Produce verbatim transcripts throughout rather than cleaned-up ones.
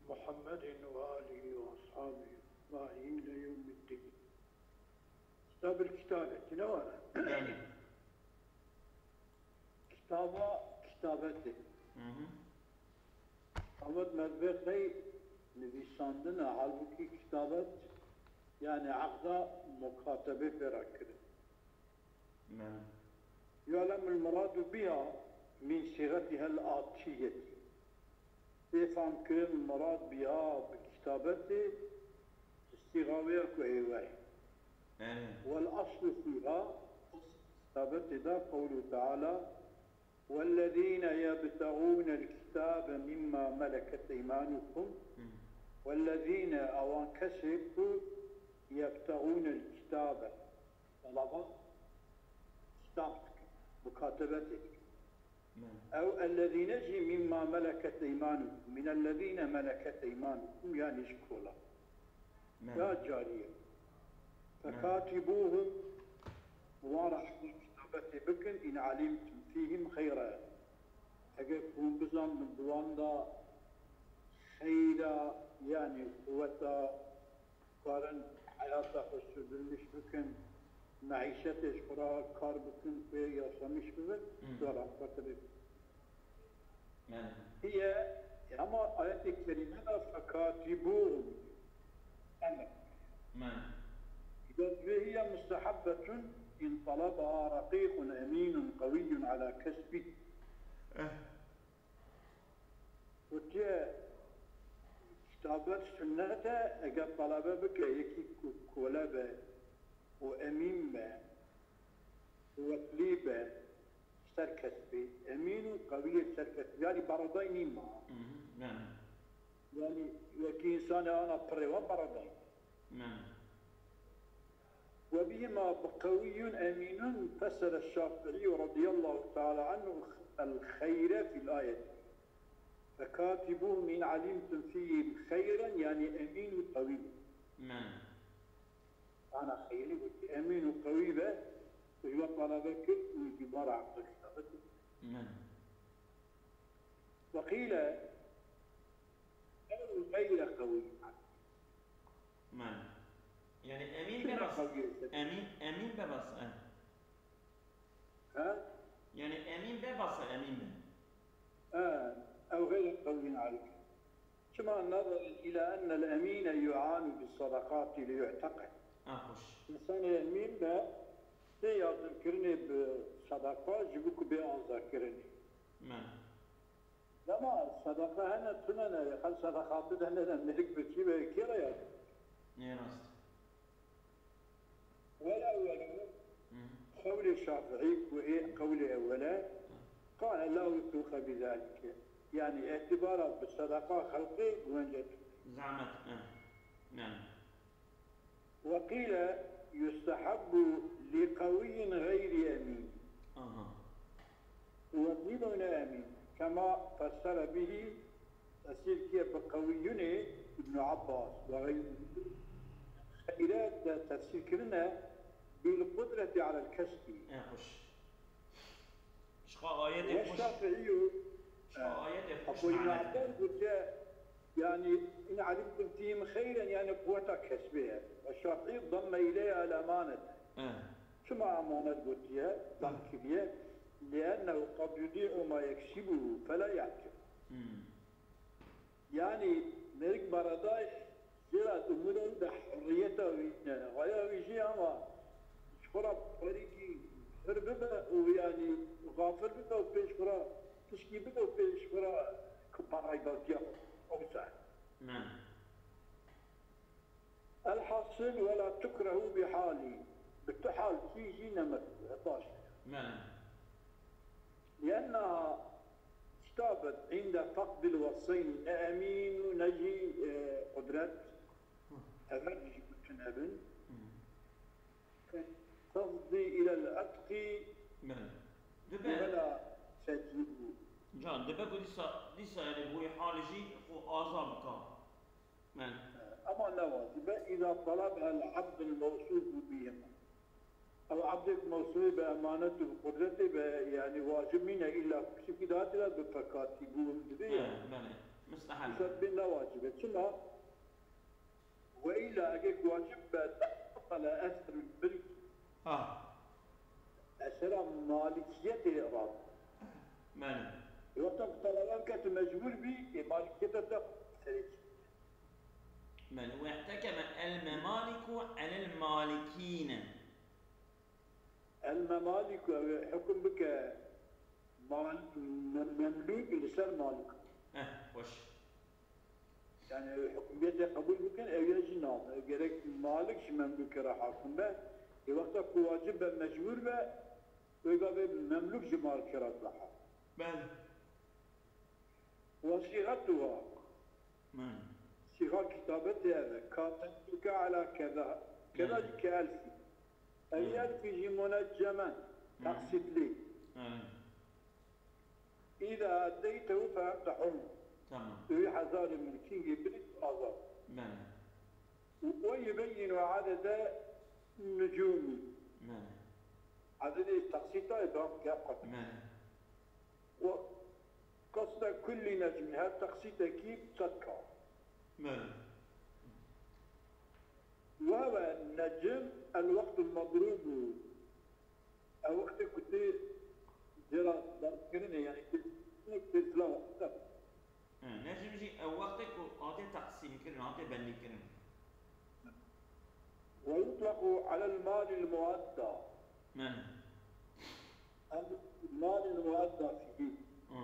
Muhammedin ve alihi ve ashabihi ecmaîn ile yevmiddin. Kitabul kitabeti ne var? Yani. Kitaba kitabeti. Hı hı. Kitabet mervê qey nivîsandin e, halbûkî kitabet, yani, eqda mukatebe pê re kirin. Belê. يعلم المراد بها من صيغتها الآتية. Tê fam kirin, murad biha bi kitabetê, sîxa wê ya ku êwe ye. Belê. والأصل فيها, kitabetê de, قوله تعالى: والذين يبتغون الكتاب مما ملكت أيمانكم. Hı. والذين, awan kesê ku, يبتغون الكتاب, talaba kitab dikin, mukatebetê dikin. Belê. Ew ellezîne jî mimma meleket eymanukum, minellezîne meleket eymanukum, yani ji kola. Belê. Ya cariye. Belê. Fekatibûhum, wan re heqûl kitabetê bikin, in alimtum fîhim xeyra. Eger ku hûn bizanin di wan de xeyra, yani quweta, karin heyata xwe sürdürmüş bikin, meîşetê ji xwe re kar bikin, pê yaşamış bibin, Hmm. zora xwe tibin. Yani. Hiye, ama ayetê kerîme de fekatibûhum. Emir. Yani. Dest vê hiye mustehabbetun in talabaha raqiqun emînun qewîyun ala kesbî. Eh. Gotiye, kitabet sunnet e, eger talebe bike, yekî ku kole be û emîn be, quwetlî be, ser kesbî, emîn û qewî yê ser kesbî, yanî beredayî nîn ma. Hı hı, yani. Yani, wekî însanê ana pirê wan beredayî. Belê. وبهما بقوي أمين فسر الشافعي رضي الله تعالى عنه الخير في الآية. فكاتبوهم إن علمتم فيهم خيرا، yani emîn û qewî. Belê. Ana xeyrî gotiye, emîn û qewî be, ji we talebe kir û ji we re heqûl kitabet. Belê. وقيل أو غير قوي. Belê. Yani emîn bebas. Emîn, emîn bebas, e. Ha? Yani emîn bebas, e, emîn be. Ha, أو غير قوي عليك. Çima نظرا إلى أن الأمين يعان بالصدقات ليعتق. Ha, xweş. Însanê emîn be tê yardimkirinê bi sedeqa ji bo ku bê azadkirinê. Belê. Dema sedeqa hene tune ne, her sedeqa tu de ne de, milik bi çî be, kê re ya? Ne rast. Wela wela, Hı. qewlê Şafîî ku ê qewlê ewel e, Hı. qale la wusuqe bi zalike. Yani îtibara bi sedeqa xelqê guvenc e. Zehmet, e. Yani. وقيل يستحب لقوي غير أمين. Aha. وقيل أمين كما فسر به, tefsîr kiye bi qewiyunê Ibn Abbas ve xeyr. Xeyre de tefsîr kirine بالقدرة على الكسب. E, xweş. Şixa ayetê xweş. والشافعي, Şixa ayetê xweş Abu Îbn mane. Abbas gotiye, yani, in alimtum fîhim xeyren, yani, quweta kesbê ye. Ve Şafîî damme ileyha el emanet. Eh. Çima emanet gotiye, dam kiriye? Liennehu qad yudî'u ma yeksibuhu, fela ya'kil. Hmm. Yani, merik barada Zira di mûrê wî de hurriyeta wî ne. Xweya wî jî ama ji xwe re xwerîkî hir bibe û yanî xafil bibe û pê ji xwe re tişkî bibe û pê ji xwe re ku parayî bawtiya xwe. Ew se. Ne. Elhasil, ولا تكره بحال. Bi tu hal kî jî ne mekruh e, baş e. Ne. لأنها اشتابت عند فقد الوصفين, ne emîn û ne jî, e, qudret, Hı. ev her dijî gotin hebin. Hı. تفضي إلى العتق Belê. Dibe, ولا تجب. Can, dibe ku dîsa, dîsa yani bu hal jî xwe aza bika. Belê. Ama ne wacibe, إذا طلبها العبد الموصوف بهما. Ew ebdê ku mewsûfê bi emanet û bi qudretê be, yani wacib nîne îlla ku piçekî dihatî de bi fekatî bû dibe He, yani. Belê. Mis-, Îsa dibê ne wacib e. Çima? Ve îlla eke wacib be, deqala eserul milk. Ha. Esera malikiyetê rat. Belê. Wexta ku talaban ket û mecbûr bî, ê malikiyeta te serê çî. Belê. Wehtekeme el memaliku elel malikîne. El memaliku, ew ê hukm bike mal-, me-, memlûk li ser malik. Eh, xweş. Yani hukmiyetê qebûl bikin, ew ya jî nabe. Gerek malik ji memlûkê re hakim be. Ê wexta ku wacib be, mecbûr be, wê gavê memlûk ji malikê re dibe hakim. Belê. Ve sîxetuha. Belê. Sîxa kitabetê ev e. Katebtuke ala keza. Keza Belê. Jî ke elfî. Ev Belê. Elfî jî muneccemen. Belê. Teqsîtlî. Belê. Îza eddeytehu fe ente hurr. Tamam. Tu wî hezarê milkîngê bidî, tu azad. Belê. Ve yubeyyinu adede nucûmî. Belê. Adedê teqsîta ye, bang gel qet. Belê. Ve qasde kullî necmî, her teqsîtekî sed K. Belê. Ve huve necm el wextul medrûbû. Ew wextê ku tê jê re derdkirinê, yani tê, tê silav. He, necm jî ew wextê ku hate teqsîmkirin, hate bendîkirin. Ve yutlequ alel malil muadda. Belê. Em malil muadda fîhî. Hı.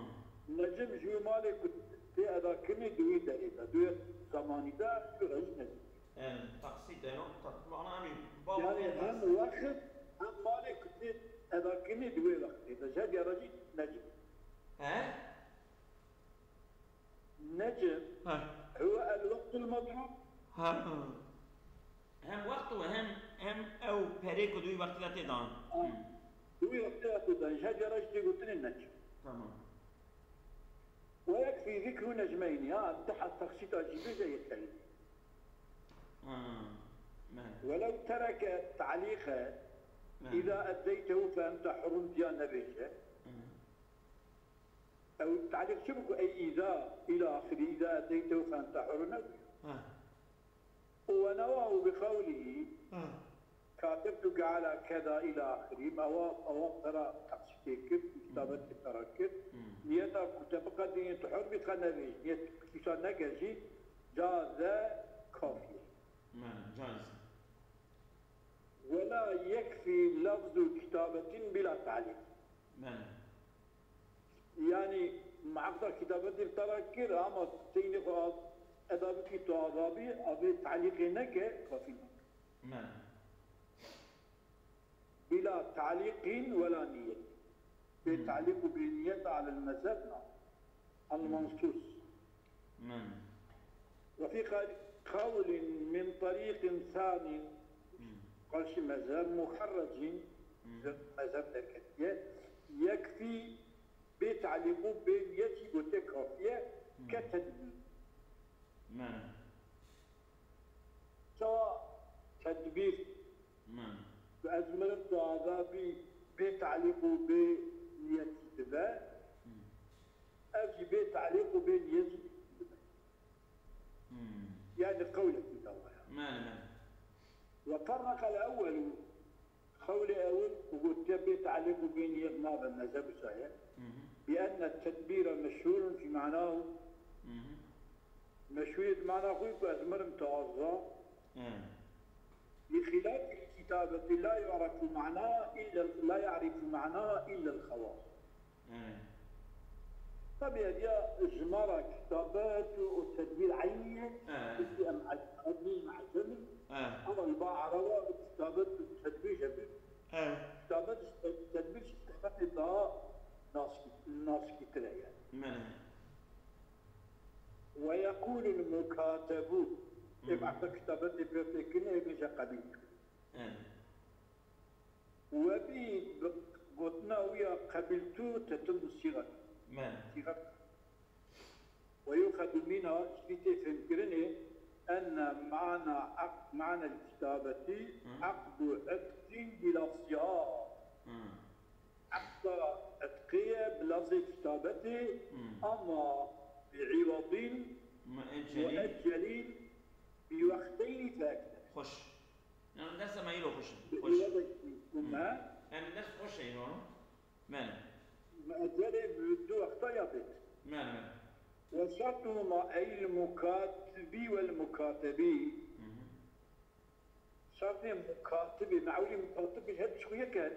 Necm ji wê malê ku tê edakirinê di wê derê de, di wê zemanî de, ji wê re jî necm. Em, taksît, eno, tak-, mana em ê bab Yani bê hem nas. Wext, hem malê ku tê edakirinê di wê wextê de. Ji her diya re jî necm. He? Necm. He. Huwe el wextul medrûb. He. Hem wext û hem, hem ew perê ku di wî wextî de tê dan. Ha. Hı. Di wî wextî de tê dan. Ji her diya re jî tê gotinê necm. Tamam. Ve yekfî zikru necmeynî, ha, tu hez teqsîta jî bêje yeterî. Ha, me. Welew tereke ta'lîqe, Me. Îza eddeytehu fe ente hurrun diya nebêje. Hı. Ew ta'lîq çi bû ku ey îza, îla axirî, îza eddeytehu fe ente hurrun nebû. Ha. Û we newahu bi qewlihî, Ha. Katebtuke ala keda îla axirî, ewa, ewa pera teqsîtê kir, kitabetê pera kir. Hmm. Niyeta ku te biqedînî tu hur bî, qe nevêj. Niyet kîsa neke jî, caze kafî ye. Me, caiz. Wela yekfî lafzu kitabetin bila ta'lîq. Me. Yani, muhakkak kitabetê pera kir, ama teynî xwe eda bikî tu azabî, avê ta'lîqê neke, kafî nake. Me. Bila ta'lîqîn wela niyet. Bê Hmm. ta'lîq û bê niyet alel mezheb na. Al Hmm. mansus. Hmm. Ve fî qal-, qawlin min tarîqin sani Hmm. qarşî mezheb muherrecîn Hmm. mezheb derketiye. Yekfî bê ta'lîq û bê niyet jî gote kafiye Hmm. ke tedbîr. Me. Çawa tedbîr? Me. Ku ez mirim tu azabî bê ta'lîq û bê niyetî dibe. Hmm. Ev jî bê ta'lîq û bê niyetî dibe. Hmm. Yani qewlekî dawa ya. Me, me. Ve ferraqel ewwelu Qewlê ewil ku gotiye bê ta'lîq û bê niyet nabe mezheb wisa ye. Hı hı. Bi enne tedbîre meşhûrun fî manahu. Hı hı. Meşhûriyet mana xwe ku ez mirim tu azza. Hı. Bi xilafil kitabeti la yu'refu manaha illa, la ya'rifu manaha illa el-xewas. Hı. Tabii ya jimara kitabet û tedbîr eynî ye. Hı. Çünkü em Arab nîn, em Ecem in. Hı. Ama li ba Araba kitabet û tedbîr jî bi. Hı. Kitabet û tedbîr jî kitabetê daha naskî-, naskîtir e yani. Mene. Ve yeqûlul mukatebu. Hı. Ê behsa kitabetê pê tê kirin, ê bêje qebîl. Hı. Webî bi gotina wî ya qebiltu tetimmu sîxet. Me. Sîxet. Ve yuxedu mîna, ji vî tê fêhmkirinê, enne mana aq-, manel kitabetî Hı. Aqdu etqîn bi lafziha. Hı. Aqda etqê ye bi lafzê kitabetê, Hı. Ama bi îwadîn Xweş. Yani dersa me îro xweş in. Xweş. Îro de, hmm, me? Yani ders xweş e îro. Belê. Me ecelê bi du wexta ya bêt. Belê, belê. Ve şertuhuma el mukatibi vel mukatebî. Hı hı. Şertê mukatibî, me'ulî mukatibî hep ji xwe yek e.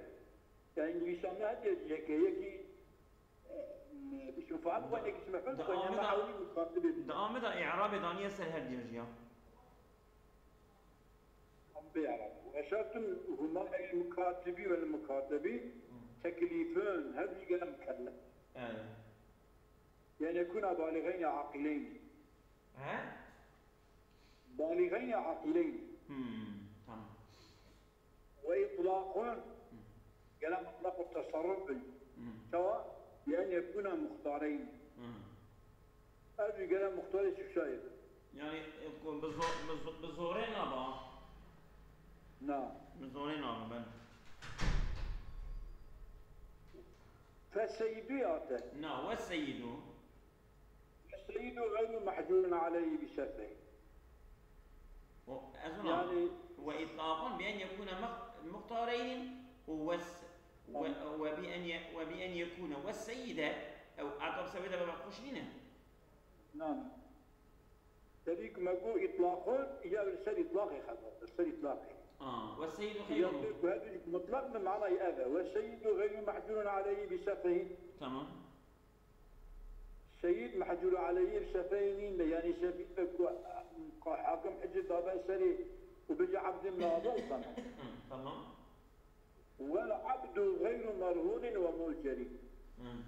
Yani îngilîsan ne hep yek e. Yekî, e, isim fail xwe, yekî isim mef'ul xwe, yani me'ulî mukatibî. Di amida î'rabê daniye ser her diyajiya. Bê Ereb. Ve şertun huma el mukatibi vel mukatebî teklîfun, her du gele mukellef. Evet. Yani yekuna baliğeyni aqileyn. He? Baliğeyni aqileyn. Hmm, tamam. Ve itlaqun, gele mutlaq û tesarruf bin. Hmm. Çawa? Bi en yekuna muxtareyn. Hmm. Ev jî gele muxtarê şişayê be. Yani, e, ku bi zo-, bi zo-, bi zorê naba. Na. Bi zorê naba, ben. Fe seyidu ya te. Na, ve seyidu. Ve seyidu gayru mahcurun aleyhi bi şerteyn. O, ez ona. Yani, ve itlaqun bi en yekuna muh-, muxtareyni ve s-, ve, tamam, ve bi en ye-, ve bi en yekuna ve seyide, ew atab sewede be xweş nîne. Nan. Tevî ku me got îtlaqun, ya li ser îtlaqê xebat, li ser îtlaqê. Aa, ve seyidu ya xeyrun. Ku her du mutlaq bi manayê ev e. Ve seyidu xeyru mehcurun aleyhi bi şerteyn. Tamam. Seyid mehcuru aleyhi bi şerteyn nîne, yani şertê ku, ku hakim hicr dabe serê û bêje ebdê min azad bikene. Tamam. Vel abdu xeyru merhunin ve mu'cerin. Hmm.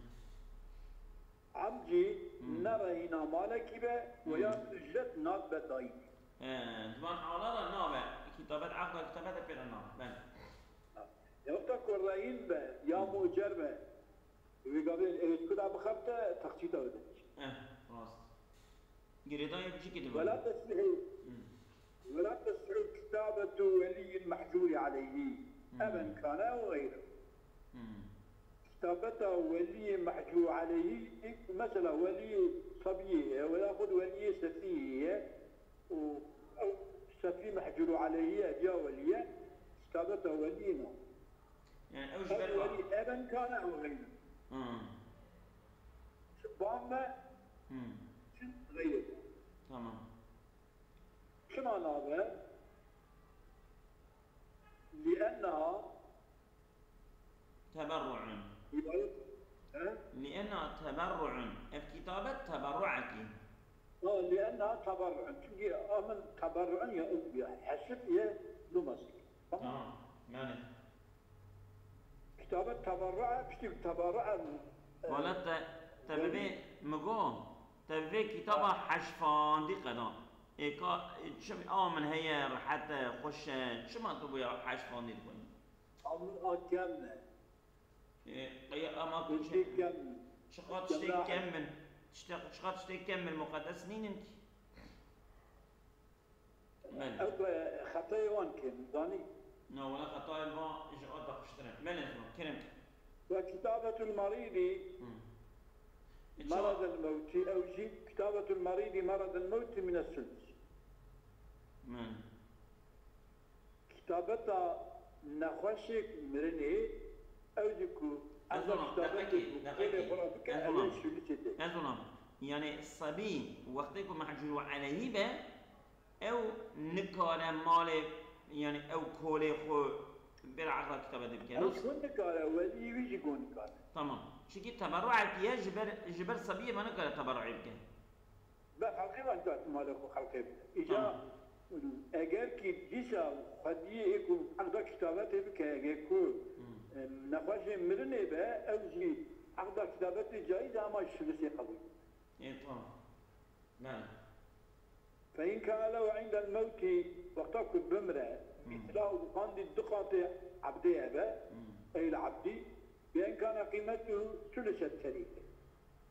Abd jî, hmm, ne rehîna malekî be ve ya, hmm, ücret nadibe dayînê. He, di van hala de nabe. Kitabet, aqda kitabet de pê re nabe. Ben. Ya wexta ku rehîn be, ya, hmm, mu'cer be. Wê gavê êt ku da bixebite, texçîta wê de. Eh, rast. Girêdayê bi çi kê dibe? Wela tesihû. Hmm. Wela tesihû kitabetu weliyyin mehcûrî aleyhî. Hmm. Eben kane ew xeyre. Hmm. Kitabeta weliyê mehcûr aleyhî, mesela weliyê sebiyê ye, wela xwe weliyê sefiyê ye. Û ew sefî mehcûr aleyhî ye, ya welî ye. Kitabeta weliyê ne. Yani ew ji ber welî, eben kane ew xeyre. Hmm. Çi bang be, hmm, çi xeyre be. Tamam. Çima nabe? Li enneha teberru'un. Îbadet, he? Li enneha teberru'un. Ev kitabet teberru'ekî. Ha, li enneha teberru'un. Çünkü a min teberru'un ya, ya hesip ye, lumasik. Tamam. Tamam. Yani. Kitabet teberru'e, piştî teberru'e, e, wala te, te yani bibê mi go, te bibê kitaba, ha, heşfandî qeda. Ê ka, çim a min heye, rehet e, xweş e, çima tu bûya heşfandî dikunî? Amir a kem ne. E, qey-, ama ku çi-, kem, çiqa tiştê kem bin, tiştê, çiqa tiştê kem bin, muqedes nînin ki. Belê. Ew, e, xetayê wan kêm, zanî? Na, wela xetayê wan ji a daqiştir e. Belê, zor, kerem ke. Ve kitabetul marîdî, hmm, e, çawa? Meredel mewtî, ew jî kitabetul marîdî meredel mewtî mine sülus. Hmm. Kitabeta nexweşêk mirinê, ew jî ku ez ona, kitabetê deqekê, ku deqekê, kolê xwe re bike, ez ew ona, ê şûlîçê tê. Ez ona, yani sebî wextê ku mehcûr aleyhî be, ew nikare malê, yani ew kolê xwe bêra eqla kitabetê bike. Ew nas- xwe nikare, welî wî jî go nikare. Tamam. Çunkî teberruekî ye, ji ber, ji ber sebiyê me nikare teberruê bike. Be xelqê ve date mala xwe xelqê bide. Îca, tamam, eger kî dîsa xwediyê ê ku eqda kitabetê bike, eger ku, hmm, em, nexweşê mirinê be, ew jî eqda kitabetê caiz e, ama ji sülûsê qebûl. Ê, tamam. Belê. Fe in kane lehu indel mewtî, wexta ku bimre, hmm, mîsla û qandî du qatê ebdê ebe, hmm, ey li ebdî, bi en kane qîmetuhu sülûse terîke.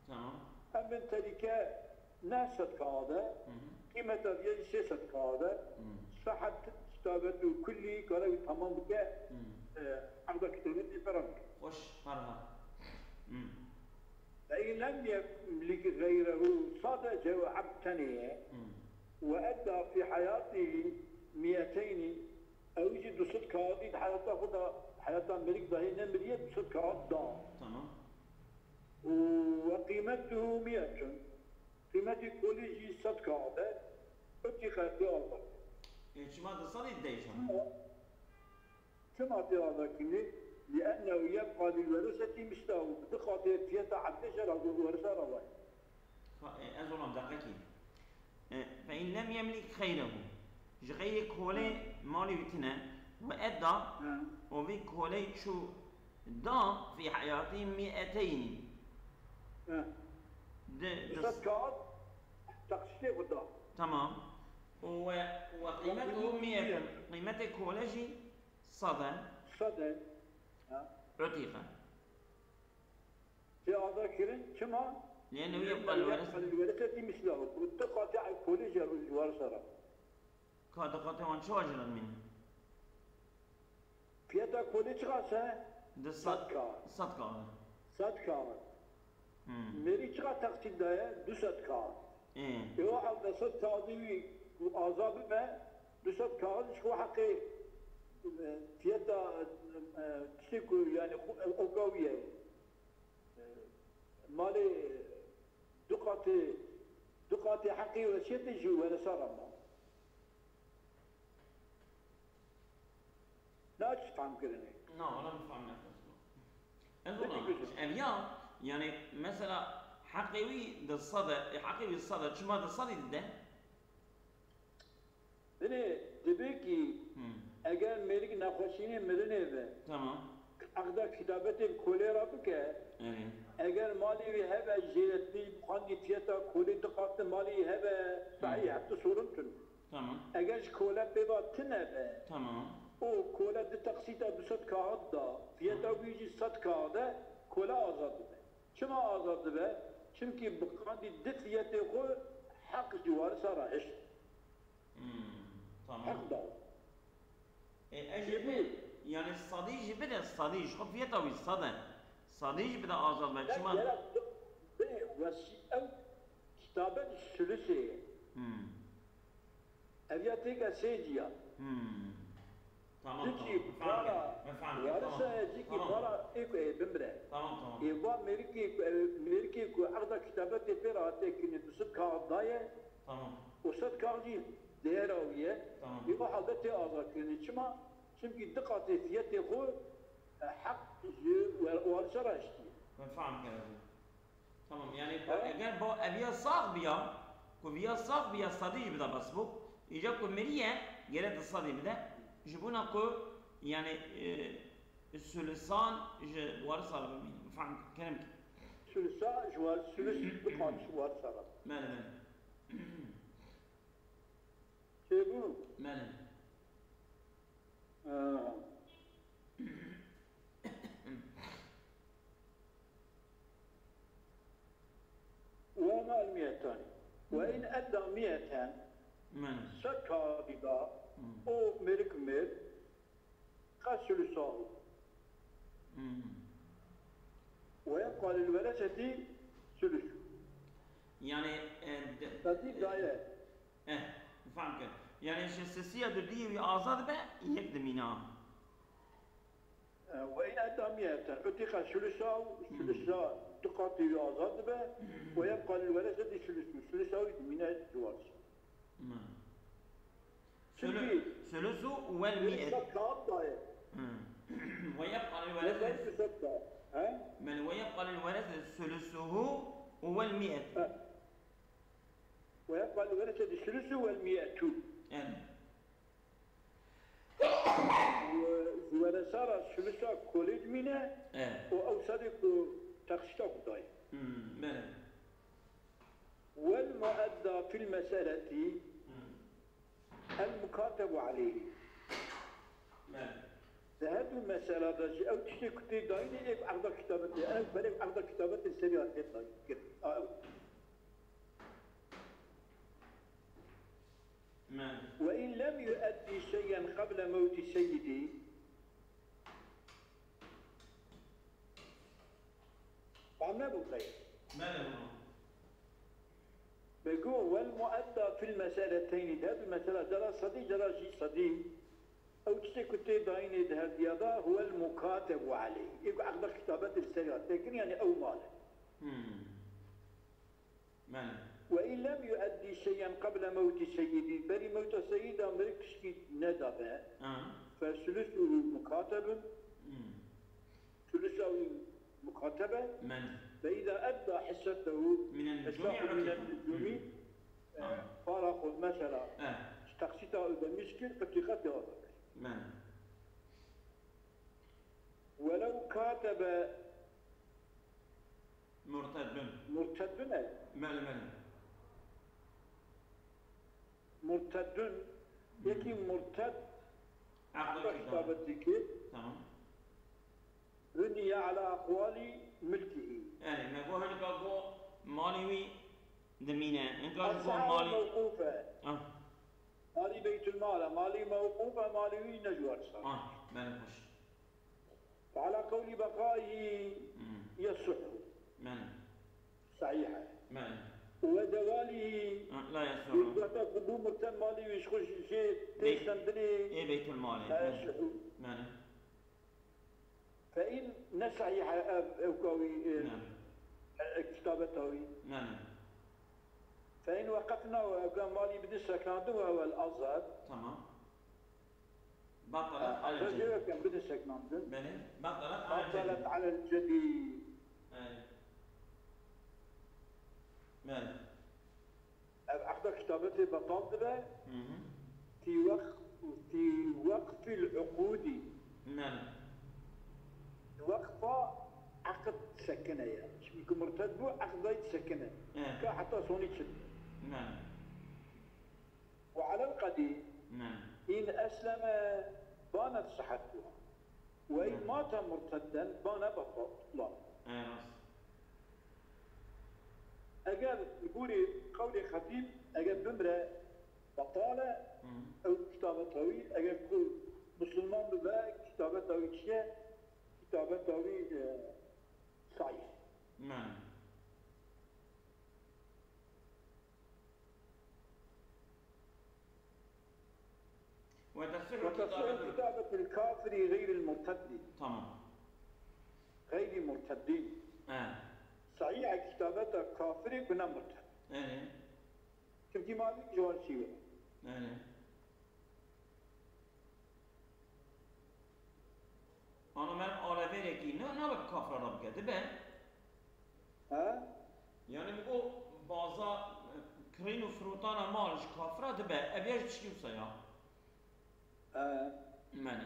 Tamam. Em bin terîke neh sedka abe, hı hı, qîmeta vîye jî sê sedka abe. Hı. Sehet kitabetu kullî kare wî tamam bike, hı, e, eqda kitabetê bera bike. Xweş, her ha. Hı. Fe in lem yemlik geyrehu, sadece ew ebd tenê ye. Hı. Ve edda fî heyatî, miyeteynî, ew jî du sed kaxidî di heyata xwe de, heyata mêrik de hê nemiriye, du sed kaxid da. Tamam. Û we qîmetuhu miyetun. Qîmetê kolê jî sed kaxid e. Utîqe tê azad. E, çima di sedî deyşan? Çima? Çima tê azadkirinê? Liennehu yebqa lil weresetî mislahu. Bi du qatê fiyeta hebdê jê re weresa re vay. Fa-, e, ez olam deqekî. E, fe in lem yemlik xeyrehu. Ji xeyrê kolê Hı. malê wî tine. Ve edda, Hı. û vî kolê çû da fî heyatî mi'eteynî. Hı. Di, di Du sed kaxid teqsîtê xwe da. Tamam. Û we, we qîmetuhu mi'etun. Qîmetê kolê jî Sed e. Sed e. Ha. Utîqe. Tê azad kirin, çima? Liennehu yebqa lil wereseti. Yebqa lil wereseti mislahu. Bi du qatê kolê jê re ji warisa re. Ka du qatê wan çawa jê re dimîne? Fiyeta kolê çiqas e? Di sed, sed kaxid. Sed kaxid. Hmm. Mêrî çiqas teqsît daye? Du sed kaxid. Ê. Ê, o halde sed kaxidê wî ku azad bibe, du sed kaxid ji xwe heqê, e, fiyeta, e, tiştê ku, yani, xwe, e, oka wî ye. E, malê du qatê, du qatê heqê wesiyetê ji weresa re ma. Na çi fam kirinê? Na, wala min fam nekir. Ez Ne olam, dikir? Ev ya, yani, mesela, heqê wî di sed e, e, heqê wî sed e, çima di sedî dide? Binê, dibe ki, Hmm. eger mêrik nexweşînê mirinê be, Tamam. eqda kitabetê kolê re bike, Erê. eger malê wî hebe, jêretî, xwendî fiyeta kolê du qat malê wî hebe, sahî Hmm. heft sorun tun. Tamam. Eger ji kole pê ve tune be, Tamam. û kole du teqsîta du sed kaxid da, fiyeta Tamam. wî jî sed kaxid e, kole azad dibe. Çima azad dibe? Çimkî bi qandî du fiyetê xwe heq ji warisa re hişt. Hmm, tamam. Heq da. E, e, jî Jî bi, yani sadî jî bide, sadî ji xwe fiyeta wî sed e. Sadî jî bide azad be. Ya Çima? Gera bi, bi wesî-, ew kitabet sülüsê ye. Hmm. Ev ya têke sê ciya. Hmm. Tamam, Cîkî tamam. Min fehm kir. Min fehm kir. Warisa ye, cîkî para ê ku ê bimire. Tamam, tamam. Ê va mêrikê ku, ê, mêrikê ku eqda kitabetê pê re hatiye kirinê du sed kaxid daye. Tamam. Û sed kaxid jî değera wî ye. Tamam. Ê va halde tê azadkirinê. Çima? Çimkî du qatê fiyetê xwe, e, heq ji wer-, warisa re hiştiye. Min fehm kir. Tamam, yani ku Ha? eger ba eviya sax biya, ku viya sax biya, sadî jî bida bes bû. Îca ku miriye, gere di sadî bide. Ji bona ku, yani, e, sulusan ji warisa re bimîne. Feham kir, kerem kir. Sulusa ji war-, sulus bi qat ji warisa re. Bele, bele. Çêbû? Bele. Ha. Wema el miyetan. Ve in edda miyeten. Bele. Sed kaxidî da, Hmm. o mêrik mir, qe sulusahu. Hmm. Ve yebqa lil wereseti sulusu. Yani, e, de-, Sedî daye. Eh, feham kir. Yani ji sisiya dudiyê wî azad be, yek dimîne. E, ve in edda miyeten, utiqa sulusahu, Hmm. sulusa du qatî wî azad dibe, Hmm. ve yebqa lil wereseti sulusu, sulusa wî dimîne ji warisa. Hmm. Çünkü Sulu-, sulusu vel mi'et. Sulusa kağıt daye. Hmm. Ve yebqa lil Ve wereseti. sulusa kağıt. He? Bel ve yebqa lil wereseti sulusuhu vel mi'et. He. Ve yebqa lil wereseti sulusu vel mi'etu. Yani. Ji weresa re sulusa kolê dimîne, Evet. û ew sedê ku teqsîta xwe dayê. Hmm, bele. Wel muedda fil meseleti Hmm. el mukatebu aleyhi. Bele. Di her du mesela de jî ew tiştê ku tê dayînê ê eqda kitabetê, ew berê eqda kitabetê serî hatê dayîn. A, ew. Bele. Ve in lem yueddi şey'en qeble mewti seyyidi. Fehmne bû xeyr. Bele, baba. Ve got, "Wel muedda fil meseleteynî", di her du mesela, cara sedî, cara jî sedî, ew tiştê ku tê dayînê di her diya de, "huwel mukatebu aleyh", ê ku eqda kitabetê li ser ya tê kirin, yanî ew mal e. Hmm. Belê. "Ve in lem yueddi şeyen qeble mewtî seyyidî", berî mewta seyîda min pişkî nedabe, Ha. "fe sulusuhu mukatebun", Hmm. Sulusa wî mukatebe. Belê. "Fe îza edda hissetehu", Minen hissa xwe nucumi, minen nucumi, Hmm. e, Ha. para xwe mesela, Eh. ji teqsîta ew demîş kir, qitîqet ya azad kir. Belê. "Welew katebe" Murteddun. Murteddun e. Belê, belê. Murteddun, Hmm. yekî murted, Eqda eqda kitab. kitabetî kir. Tamam. "Buniye ala aqwali milkihî." Yani, me got hinek a got malê wî dimîne. Hinek a ji got Asha malê mewqûf e. Ah. Malî Beytulmal e, malî mewqûf e, malî wî ne ji warisa. Ah, belê xweş. Ve ala qewlî beqaîhî Hmm. yesihhu. Belê. Sehîh e. Belê. Ve zewalîhî Ha, la yesihhu. Heta ku bû murted malî wî ji xwe jê tê Bey-, sendinê. Ê Beytulmalê. La Belê. yesihhu. Belê. Fe in ne sehîh e ev, ew ka wî, e, Ne. e, kitabeta wî. Ne, ne. Fe in weqefna, ew ka malî bidin seknandin û ew el azad. Tamam. Batalet Ha, alel azad cedî. Jê weke bidin seknandin. Belê. Batalet alel cedî. Batalet alel cedî. Belê. Belê. Ev eqda kitabetê betal dibe, Hı hı. fî weq-, fî weqfil uqûdî. Belê. Weqfa eqd sekine ye. Çimkî murted bû, eqdayî sekine. Evet. Ka heta sonî çi dibe. Belê. Ve alel qedî Belê. in esleme banet sihetuha. Ve in Belê. mate murtedden bane betal. Belê, rast. Eger li gorî qewlê xetîb, eger bimre betal e, Hı. ew kitabeta wî, eger ku misilman bibe, kitabeta wî çi ye? Kitabeta wî, e, sahîh. Belê. وتصح وتصح كتابة كتابة الكافر غير المرتد. Tamam. غير مرتدين. He. Sahîh e kitabeta kafirê ku ne murted. Erê. Çimkî malî ji wan çî ye. Erê. Ana meriv alevêrekî ne, nabe kafra re bike, dibe. He? Yani bu baza, e, kirîn û firotana mal ji kafra dibe, ev ya ji tiştî wisa ya. He. Mene.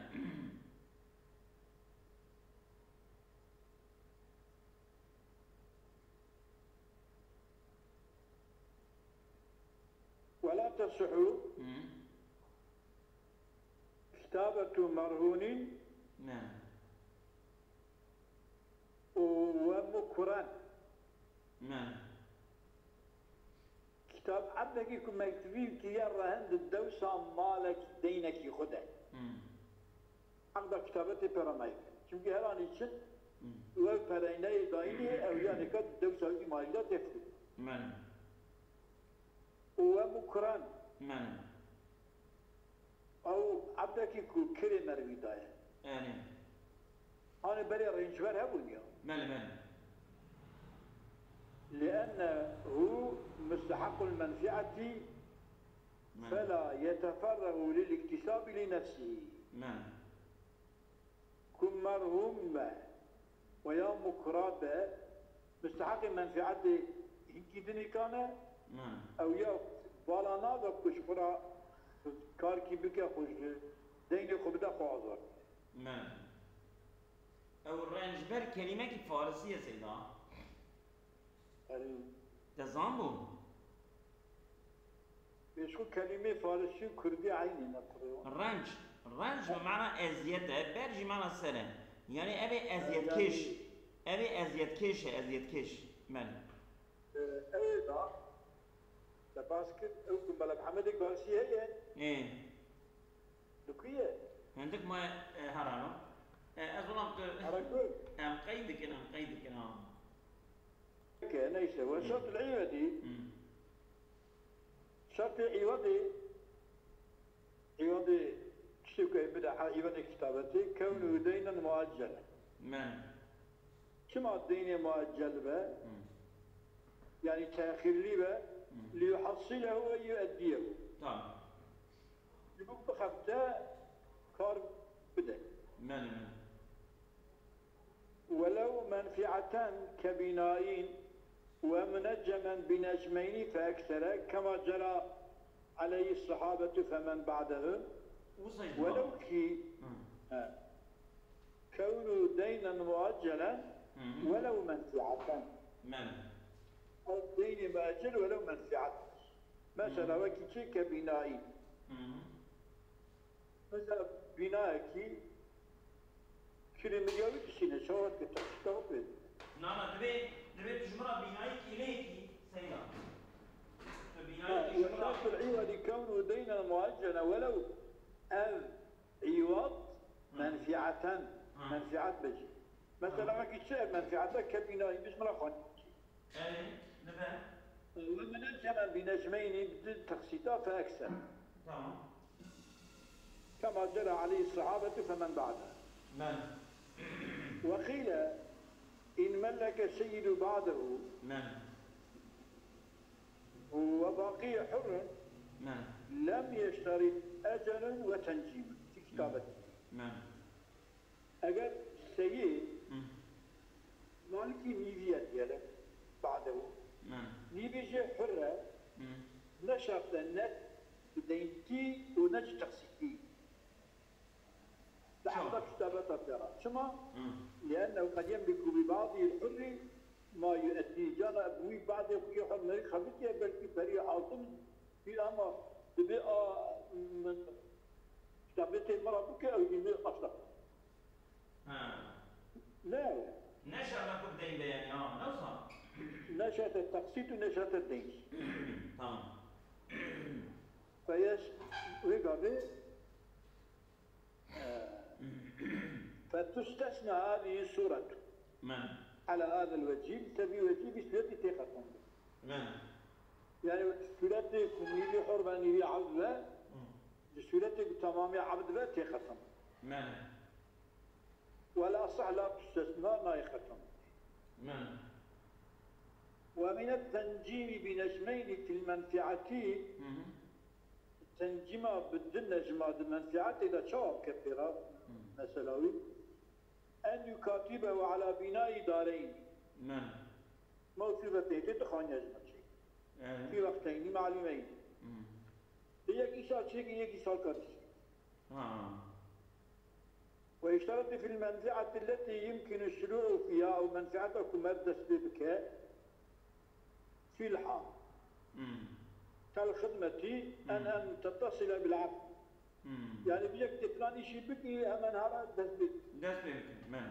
ولا تصح Hı. كتابة مرهون Ne. ومكرا. Ne. Kitab ebdekî ku mektibî kiriye rehend dewsa malek deynekî xwe de. Hmm. Eqda kitabetê pê re nayê. Çimkî her anî çin Hmm. û ew pereyne yê dayînê ew yanê ke dewsa wî malî de tê firû. Mene. Û we mukran. Mene. Ew ebdekî ku kirê merivî daye. Erê. Hanê berê rêncber hebûn ya. Belê, belê. لأنه مستحق المنفعة Belê. فلا يتفرغ للاكتساب لنفسه. Belê. Ku merhûm be we ya mukra be, misteheqê menfeetê hinkî dinê kane, Hmm. ew ya bala nabe ku ji xwe re karkî bike, xwe ji deynê xwe bide, xwe azad bike. Me. Ew rençber kelîmekî farisî ye seyda. Erê. Te zanbû? Pêşxwe kelîmê farisî û kurdî eynî ne kurê wan. Renc. Renc bi mana eziyet e, ber jî mana ser e. Yani ev ê eziyetkêş. Ev ê eziyetkêş e, eziyetkêş. Belê. E, ew ê da. Te bas kir, ew ku Mela Mihemedê Garsî heye. Ê. Li ku ye? Hindik ma, e, herano. E, ez olam tu Hera ku? Em qeyd dikin, em qeyd dikin, ha. Ke, neyse, Wesat el-Îvedî. Hmm. Şertê îwadê, îwadê tiştê ku ê bide, ha, îwadê kitabetê, kewnu deynen muaccelen. Men. Çima deynê muaccel be? Hmm. Yani tehirlî be, Hmm. liyuhassilehu ve yueddiyehu. Tamam. Ji bo bixebite kar bide. Men, men. ولو منفعة كبناء ومنجما بنجمين فأكثر كما جرى عليه الصحابة فمن بعدهم. Wisa jî ولو dibe. Kî, Hı. he. كونه دينا مؤجلا Hı hı. ولو منفعة. Men. Ew deynê mueccel welew menfiat. Mesela Hı. wekî çi kebînayî. Hı hı. Mesela bînayekî kîlometrî wî dişîne, çawa dike, taşî te pê. Na, na, divê, divê tu ji min re bînayî kîleyekî seyda. Tu bînayî tu ji min re وشرط العوض كونه دينا مؤجلا ولو ev îwad Hı. menfiaten, Hı. menfiat be jî. Mesela Hı. wekî çi ev menfiata ke bînayî bi ji min re xwenî. Erê, dibe. ومنجما بنجمين bi du teqsîta fe ekser. Tamam. كما جرى عليه الصحابة فمن بعده. Men. وقيل إن ملك السيد بعده Men. وبقي حر Men. لم يشترط أجلا وتنجيما في كتابته. Men. Eger seyî Hı. malikî nîvî ye diyelim, bade û Hı. nîvî jî hur e, Hı. ne şert e, ne bi deyntî û ne jî teqsîtî. Li Çima? hesab kitabeta te re. Çima? Hı. لأنه قد يملك ببعضه الحر ما يؤديه. Cana bi wî badê xwe yê xwe neyê xebitiye, belkî perî altın bir ama dibe a min kitabê tê min re bike, ew jî min aşta. Ha. Ne? Ne şerta ku bi deyn be yani, ha, ne wisa? Ne şerta teqsît û ne şerta deyn. Tamam. Feyeş, wê gavê, e, فتستثنى هذه الصورة Men. على هذا الوجه، bi vî wecî vî sûretî tê xetandiye. Men. Yani sûretê ku nîvî hur be, nîvî ebd be, Hı. di sûretê ku tamamî ebd be tê xetandiye. Men. والأصح لا تستثنى, nayê xetandiye. Men. ومن التنجيم بنجمين في المنفعة Hı hı. Tencîma bi du necma di menfiatê de çawa bike pêra Hı. mesela wî? أن يكاتبه على بناء دارين. Men. Mewsûfetê tê dixaniye ji me çê. Evet. Fî wexteynî malûmeynî. Hı. Di yekî sal çêkî, yekî sal karî çêkî. Ha. ويشترط في المنفعة التي يمكن الشروع فيها, ew menfiata ku mer dest pê bike, في الحال. Hmm. كالخدمة أن، Hmm. أن تتصل بالعبد. Hmm. Yani bêje ku tê filan îşî bikî, hemen hara dest pê bikî. Dest pê bikin, men.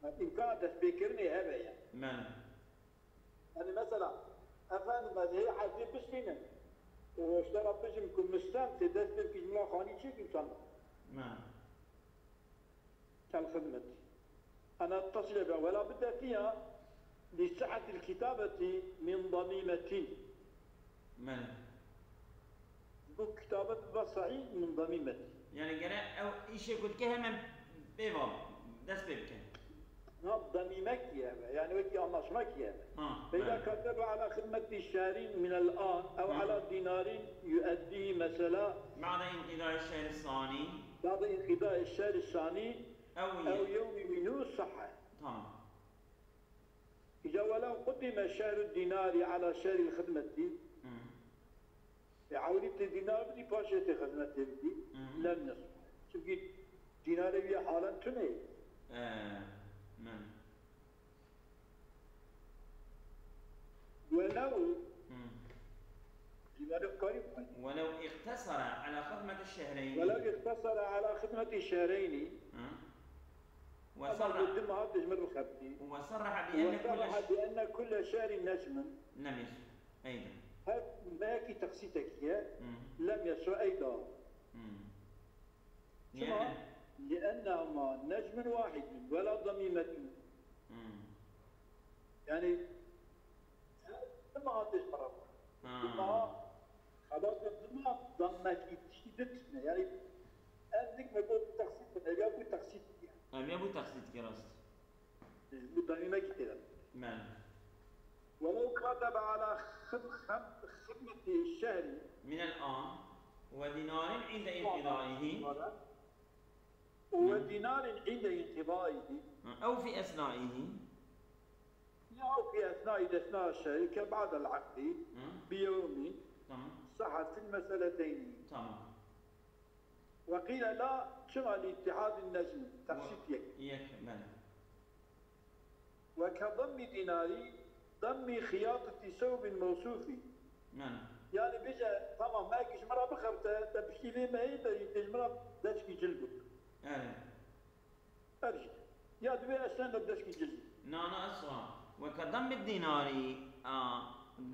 Yani îmkana destpêkirinê hebe yani. Men. Yani mesela, efendim, ez hê erdê bistînim. Û ji te re bijim ku mistem tê dest pê bikî, ji min re xanî çêkî, wisa ne. Men. كالخدمة. أن أتصل بها ولا بد فيها لصحة الكتابة من ضميمة. Men. Ji bo kitabet bibe sehî min demîmet. Yani gere ew îşê ku dike hemen pê ve dest pê bike. Ha, demîmek ye be. Yani wekî anlaşmak ye be. Ha, فإذا evet. كتب على خدمة شهر من الآن أو Hı. على دينار يؤديه مثلا بعد انقضاء الشهر الثاني. بعد انقضاء الشهر الثاني أو أو يوم منه صح. Tamam. إذا ولو قدم شهر الدينار على شهر الخدمة. Hı. E, ewilî tê dînar bidî, paşê tê xizmetê bidî. Hı. لم يصح. Çimkî dînarê wî halen tune ye. E, men. ولو Hı. Dînarê karî xwe. ولو اقتصر على خدمة الشهرين. ولو اقتصر على خدمة شهرين. Hı. Ama وصرح. Bi du meha dijmin rixebitî. وصرح بأن كل وصرح ش- بأن كل شهر نجم. لم يصح. أيضا. Her mehekî teqsîtekî ye. Hı. لم يصح أيضا. Hı. Çima? لأن لأنهما نجم واحد ولا ضميمة. Hı. Yani, her du meha tê ji me re. Ha. Du meha xebatên Mekî tiştî di tişt ne. Yani, em dik me got teqsît ne. Ya bu teqsît diye. Em ya bu teqsît ki rast. Bu danî mekî têde. Men. Welew katebe ala xid-, xid-, xidmeti şehri. Min el an. Ve dinarin inde inqidaihi. Ve dinarin inde inqidaihi. Ha, ew fi esnaihi. Ya ew fi esnai desna şerike ba'del akdi. Hı. Bi yevmin. Tamam. Sahhatil meseleteyni. Tamam. Ve qîle la, çima li ittihadin necm, teqsît yek. Yek, bele. Ve ke dammi dinari, dammi xiyateti sewbin mewsufi. Bele. Yani bêje, tamam, me ji min re bixebite, te piştî vê mehê de, te ji min re deşkî cil bû. Evet. Ev jî. Ya divê ez senda deşkî cizî. Na, na, ez xwe. Weke dam bi dînarî, a,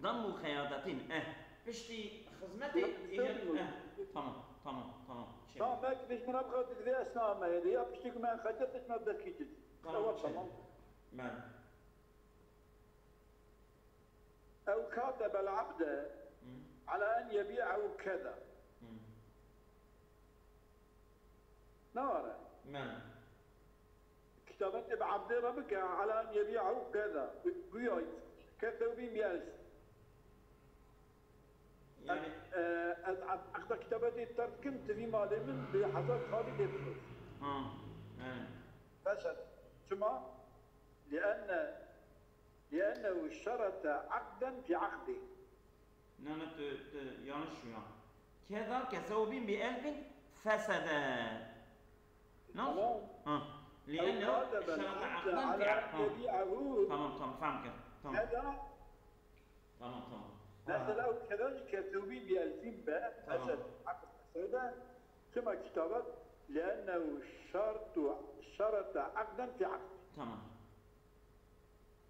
dam û xeyatetîn, eh. Piştî xizmetê, Yok, eh, istemiyorum. Eh. Tamam, tamam, tamam. Şey. Tamam, belki biz buna bu kadar divê ez name. Ya piştî ku me xecet ez me deşkî cizî. Tamam, tamam, şey. Tamam. Ben. Ew katebel abde Hı. ala en yebi'ehu keza. Hı. Ne var? Men. Kitabetê bi abdê re bike, ala en yebi'ehu keza. Guya kesewbîn bi elf. Yani E, ez aqda kitabetê terk kim, tivî malê min bi hezar tarî lê bifiroş. Ha, yani. Mesela, çima? Lienne Liennehu şerete akden fi akdi. Na, na, tu, tu yanlış ya. Keda kesewbin bi elfin fesede. Nasıl? Tamam. Ha. Liennehu şerete akden fi akdi. Tamam, tamam, faham kir. Tamam. Keda. Tamam, tamam. Mesela o keda kesewbin bi elfin be, tamam. Fesede. Kima kitabet, liennehu şertu, şerete akden fi akdi. Tamam.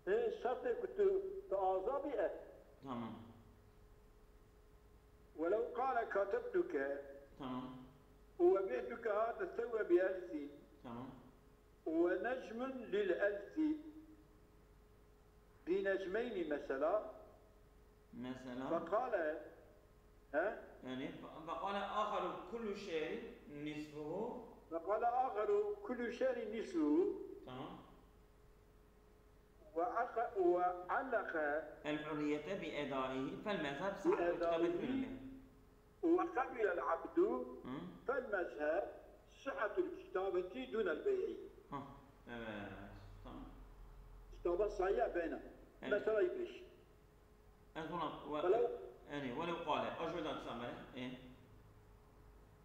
Ê, şertê ku tu, tu aza bî e. Tamam. Welew qale katebtuke Tamam. û webi'tuke hada sewwe bi elfî Tamam. û we necmun lil elfî bi necmeynî mesela. Mesela? Feqale, he? Yani, fe-, feqale aharu kullu şehrin nisfuhu. Feqale aharu kullu şehrin nisfuhu. Tamam. Ve aqa-, ve allaka El hurriyete bi edaihi fel mezheb bi sahhatul edaihi kitabeti dune. Ve qabilel abdu Hı? fel mezheb sihhatul kitabeti dunel bey'i. Ha, evet, tamam. Kitaba sayı beyne. Evet. Mesela İblis. Ez ona, we-, Welew yani, welew qale, a ji wê de qisa me, e.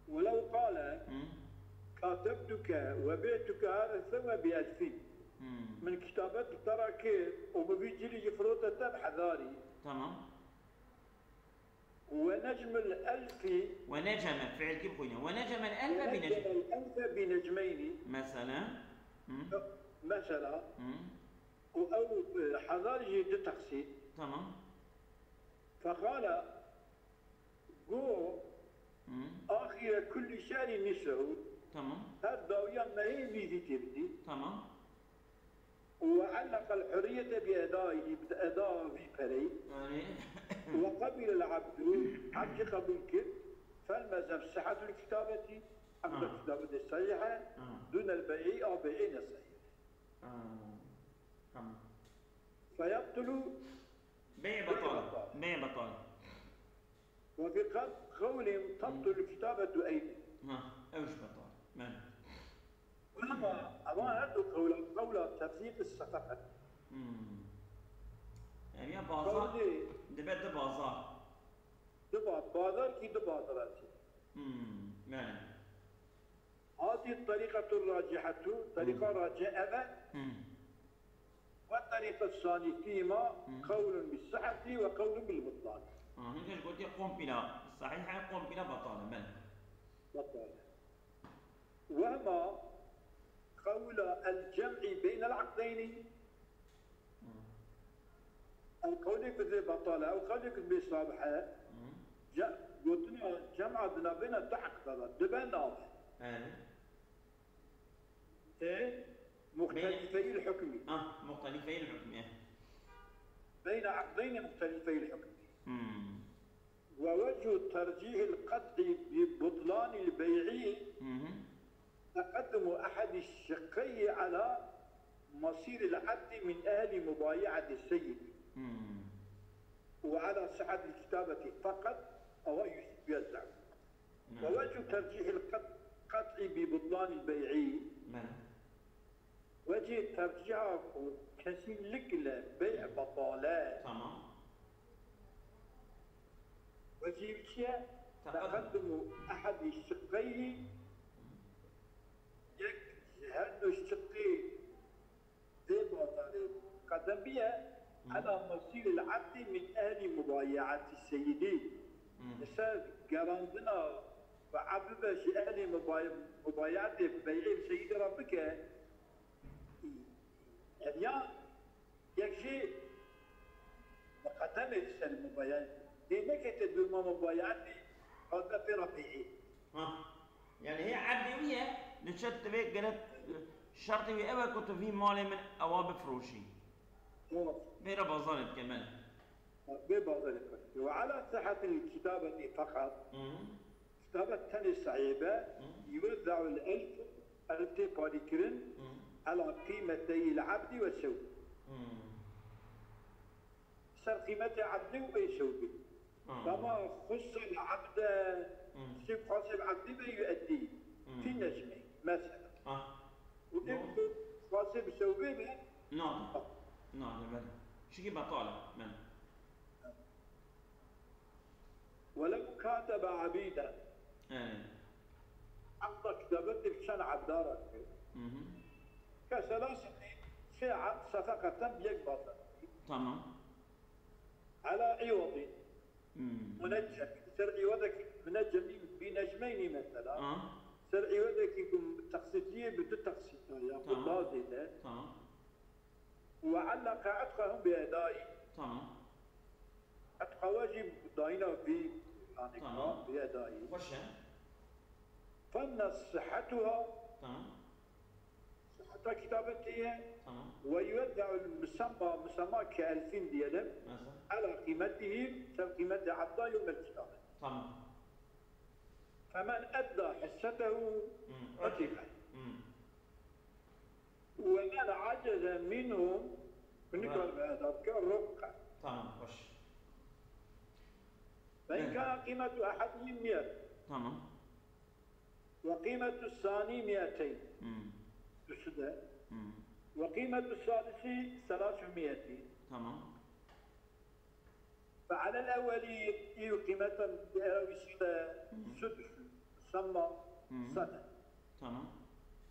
Welew qale, Hı. Katebtuke ve bi'tuke hada sewwe bi elfîn. Hı. Min kitabet te re kir û bi vî cilî jî firote te bi hezarî. Tamam. Ve necmul elfî. Ve neceme, fiil kî bixwîne. Ve necemel elfe bi necm. Ve necemel elfe bi necmeynî. Mesela. Hı. Mesela. Hı. Û ew, e, hezar jî du teqsîm. Tamam. Feqala, got, Hı. Axire kulli şehrî nisfehu. Tamam. Her dawiya mehê vî zî tê bidî. Tamam. Û ve elleqel hurriyete bi edayî, bi eda vî pereyî. Yani. Ve qabilel abdu, abd jî qebûl kir. Fel mezheb sihhatul kitabeti, abd Ha. kitabeti sahih e. Ha. Dunel bey'i, a bey'ê ne sahih. Ha. Tamam. Feyebtulu Bey betal. Bey betal. Bey betal. Ve fi qev-, qewlin tebtulu kitabetu eyden. Ha, ew jî betal. Belê. Ama, ama her du qewla, qewla tefrîq sefaqet. Hmm. Yani ya bazar, Qewlê dibe di bazar. Di ba-, bazar ki di bazar. Hmm, belê. Hadi tariqetu racihetu, tariqa Hmm. raci ev e. Hmm. Ve tariqet sani fîma Hmm. qewlun bi sihheti ve qewlun bil butlan. Ha, hinek ji gotiye kompîla sahih e, kompîla betal e, belê. Betal e. Ve hema qewla el cem'i beynel akdeyni. Hmm. Ew qewlê ku dê betal e, ew qewlê ku dê sabih e, Hmm. ce-, gotina cem'a di navbêna du eqda de, dibe nav e. Belê. Ê, muxtelîfeyî hukmî. Ah, muxtelîfeyî hukmî. Beyne eqdeyni muxtelîfeyî hukmî. Hmm. ووجه ترجيح القطع ببطلان البيع Mhm. تقدم أحد الشقين على مصير العبد من أهل مبايعة السيد Mhm. وعلى صحة الكتابة فقط أو يوزع. Mhm. ووجه ترجيح القطع ببطلان البيع Mhm. Wecihê tercîha ku kesinlikle bey'e betal e. Tamam. Wecihê wî çi ye? Teqeddum. Teqeddumu ehedî şiqqeyhî, yek ji her du şiqqê vê bazarê qedem biye, Hı. Ela mesîril ebdî min ehlî mubayeatî seyidî. Hı. Li ser gerandina ku ebd bibe ji ehlê mubaye-, mubayeatê bey'ê seyidî re bike, Ev ya yek jî miqedemê li ser mubayeat, dê nekete dûma mubayeatê, qadre pê re bêyî. Ha. Yani hê erdê wî ye, diçe divê gere şertê wî ew e ku tu vî malê min ewa bifiroşî. Doğru. Vê re bazarê dike, belê. Vê bazarê dike. Ve ala sihatil kitabeti fakat. Hı hı. Kitaba tenê sahî be, Hı. Yuwezze'ul elf, elf tê parîkirin, Hı. Ela qîmeteyil ebdî ve sewb. Hı. Ser qîmetê ebdî û ê sewbî. Hı. Dema xussel ebde, Hı. Sî xasê bi ebdî be yu'eddî. Hı. Fî necmê, mesela. Ha. Û Doğru. Ê xasê bi sewbê be. Nade. Nade, belê. Çikî betal e, belê. Welev katebe abîden. Yani. Heta kitabetê bi çend ebda re kir. Hı hı. Ke selasete sê ebd sefeketen bi yek bazar. Tamam. Ela iwadî. Hmm. Muneccem. Ser iwadekî muneccemî bi necmeynî mesela. Ha. Ser iwadekî ku teqsîtiyê bi du teqsîta ya. Tamam. Bazê de. Tamam. Ve allaka etqahum bi edayî. Tamam. Etqa we jî dayîna vî, yani Tamam. Bi edayî. Xweş e. Fenne sihhetuha. Tamam. Sihheta kitabetê ye. Tamam. Ve yuwezze'ul musemma, musemma ke elfîn diyelim. Mesela. Ela qîmetihî, ser qîmetê ebda yewmel kitabet. Tamam. Femen edda hissetehu Hmm, okey. Retibe. Hmm. Ve men aceze minhum, nikar ve eda bike, rukka. Tamam, hoş. Ve in Evet. kana qîmetu ehedihim miyet. Tamam. Ve qîmetu sani miyeteyn. Hmm. Üstü de. Hmm. Ve qîmetu salisi selasu miyeti. Tamam. Ve alel ewweli, î qîmeta bi erawîsî de Hı. Sudus, semma Hı. Sene. Tamam.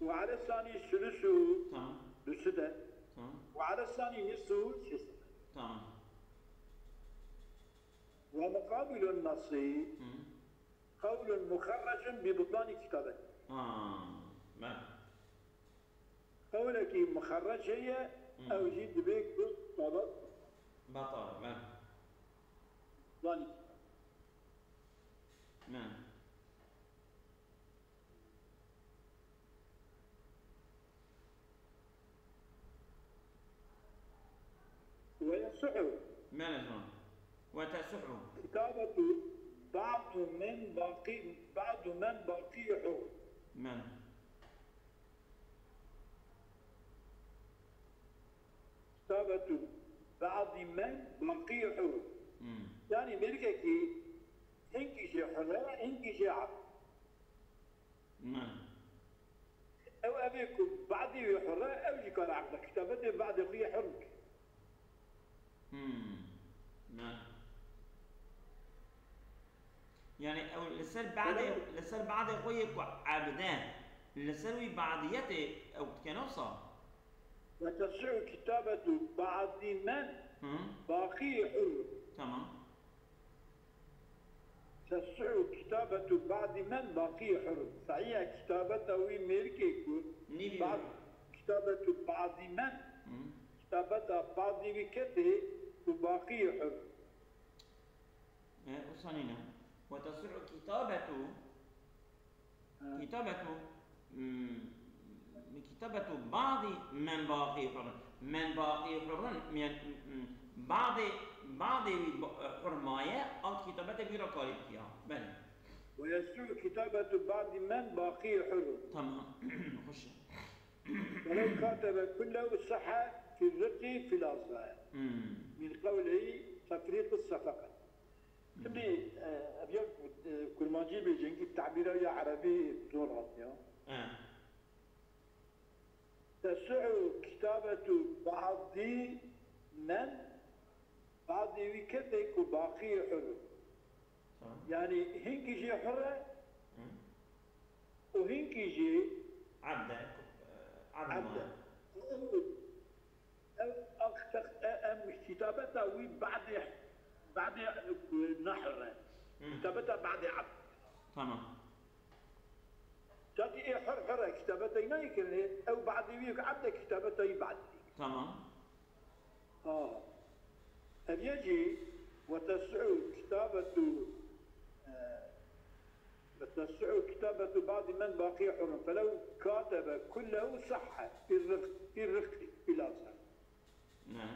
Ve ale sani sulusu Tamam. Duside. Tamam. Ve ale sani nisfu siside. Tamam. Ve mukabilun nasi Hı. Kavlun muharrecun bi butlani kitabet. Ha, me. Qewlekî muxerrec heye, Hmm. Ew jî divê ku tabet Betal, me. Zanî. Me. Ve yasuhu. Me ne zan. Ve tesuhu. Kitabetu ba'du men baqi, ba'du men baqi hur. Me. Kitabetu ba'dî men baqî hur. Hmm. Yanî mêrikekî hinkî jê hur e, hinkî jê ebd. Hmm. Ew evê ku ba'dî wî hur e, ew jî kare ebd e. Kitabetê ba'dê xwe yê hur bike. Hmm. Ne. Yani ew li ser badê, Welew li ser badê xwe yê ku ebd e, li ser wî badiyetê ew dikene wisa. Ve tesihhu kitabetu ba'dî men Hı. Baqî hur. Tamam. Tesihhu kitabetu ba'dî men baqî hur. Sahiye kitabeta wî mêrikê ku Nîvî ba'd-, hur. Kitabetu ba'dî men, Hı. Kitabeta ba'dî wî kesê ku baqî hur. E, wisa nîne. Ve tesihhu kitabetu, Ha. Kitabetu, mm, kitabetu ba'dî men baqî hurun. Men baqî hurun, yani, mm, ba'dê Badê wî ba-, e, hurmaye, ew kitabetê wî re karî dikiya. Belê. ويصح كتابة بعض من باقيه حر. Tamam. Xweş e. ولو كاتب كله صح في الرق في الأصغر. Hmm. من قوله تفريق الصفقة. Şimdi e, ev ya e, kurmancî bêjin ki tabîra ya erebî zor hat ya. E. تصح كتابة بعض من بعض wî kesê ku baqî hur. Tamam. Yani hinkî jî hur e Hı. û hinkî jî Abde. abde. Ev, ev, ev, em kitabeta wî badê, badê, e, nehre. Hı. Kitabeta badê abd. Tamam. Çakî ê her here kitabeta yî nayê kirinê, ew badê wî yek abde kitabeta yî badê. Tamam. Ha. Ev yê jî وتصح كتابة، e, وتصح كتابة بعض من باقي حر، فلو كاتب كله صح في الرق، في الرق بلا صح. Ne?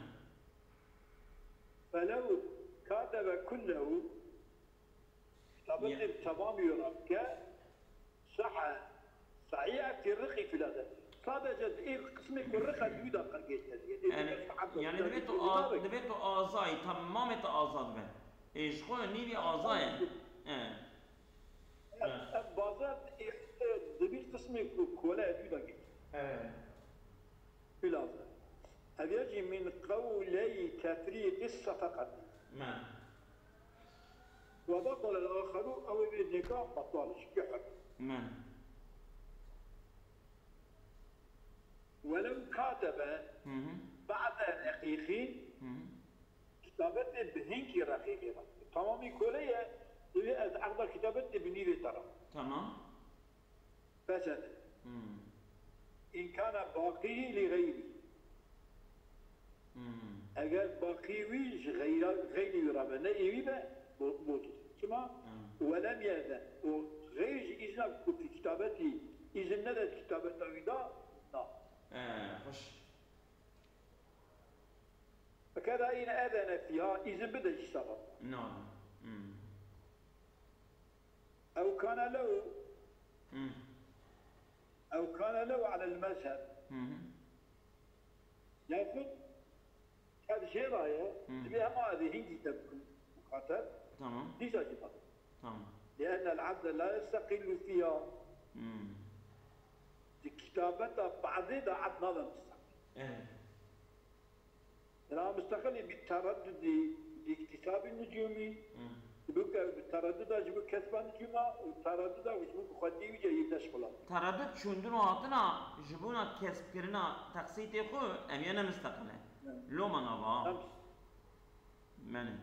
فلو كاتب كله، kitabetê bi temamî wê rabike, صح، صحيح في الرق في الأصغر. Sadece di ê qismê ku riq e di wî de qirgêj nedî. Yani, yani divê tu a, divê tu azayî, tamamê tu azad be. Ê ji xwe nîvî azaye. E. Ev, ev baza di ê, di vî qismê ku kole e di wî de geç. Evet. في الأصغر. Ev ya jî من قولي تفريق الصفقة. Men. وبطل الآخر، ew ê vê nêka betal e, ji kê hurt. Men. ولو كاتب Hı hı. بعض رقيق، Hı hı. kitabetê bi hinkî reqîqê re. Tamamî kole ye, divê ez eqda kitabetê bi nîvê te re. Tamam. Pesed. Hmm. إن كان باقيه لغيره. Hmm. Eger baqî wî ji xeyra, xeyrî wî re be, ne ê wî be, bo-, bozulur. Çima? Hmm. ولم يأذن. Û xeyr jî îzna ku tu kitabetî, îzin nede kitabeta wî da, na. Ee, xweş. فكذا إن أذن فيها، îzin bide jî seba. Na. Hmm. أو كان له، Hmm. أو كان له على المذهب. Hı hı. Yaxud ev jê re ye, Hmm. divê hema evê hingî te bikin mukateb, Tamam. dîsa jî bak. Tamam. لأن العبد لا يستقل فيها. Hmm. Di kitabeta badê de ebd nabe mustaqil. Evet. Lê mustaqilî bi tereddudî, bi îktisabî nucûmî, Hı. bi ke-, bi teredduda ji bo kesba nucûma û teredduda ji bo xwedî wî cayî neşxula. Tereddud çûndin û hatina ji bona kesbkirina teqsîtê xwe em yê ne mustaqil e. Hı. Loma nava. Em. Menê.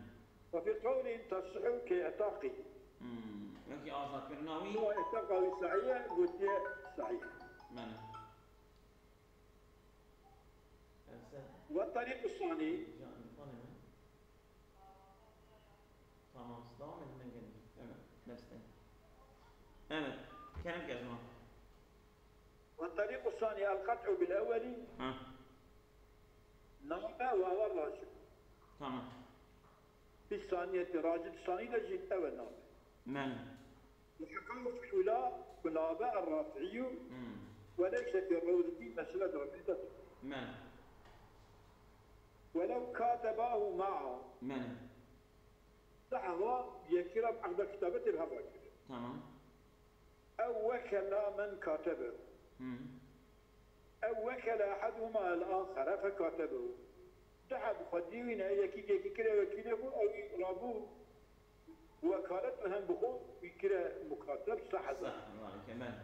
وفي قول تصح كاعتاقه. Hmm. Wekî azadkirina wî. هو اعتقد صحيح، gotiye sahih. Menê. Erse. والطريق الثاني. Can, mikrofon mi? Tamam, devam edin, ben geleyim. Evet, derste. Evet, Kerem Kazma. والطريق الثاني القطع بالأول. Ha, Name û ew e racih. Tamam. Fi saniyeti, racih sanî de jî ew e name. Men. وحكاه في الأولى كلابة الرافعي Hmm. وليس في الروضة مسألة ربيطة. Men. ولو كاتباه معا. Men. Dehwa yekî re bi ehda kitabetê bi hev re kir. Tamam. أو وكل من كاتبه. Hmm. أو وكل أحدهما الآخر فكاتبه. Deha bi xwedî wî ne, yekî yekî kire wekîlê xwe, ew rabû wekalet û hem bi xwe wî kire mukateb, sah hezar. Sah, harika, men.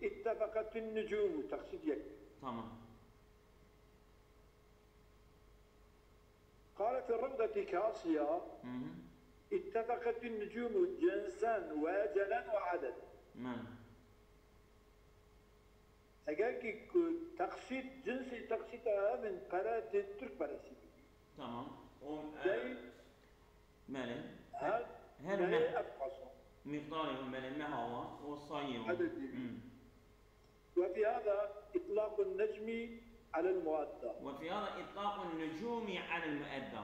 اتفقت النجوم, teqsîd yek. Tamam. قال في الروضة كاسيا. Hı hı. اتفقت النجوم جنسا وأجلا وعددا. Men. Eger ki ku teqsît, cinsê teqsîta ev in pere tê Tirk peresî bikî. Tamam. O, e, Dey Belê. her Her neyê ne. Ev qasa. Miqdarê hûn belê meha wan û sayê wan. Ededî. Hmm. وفي هذا إطلاق النجم على المؤدى. وفي هذا إطلاق النجوم على المؤدى.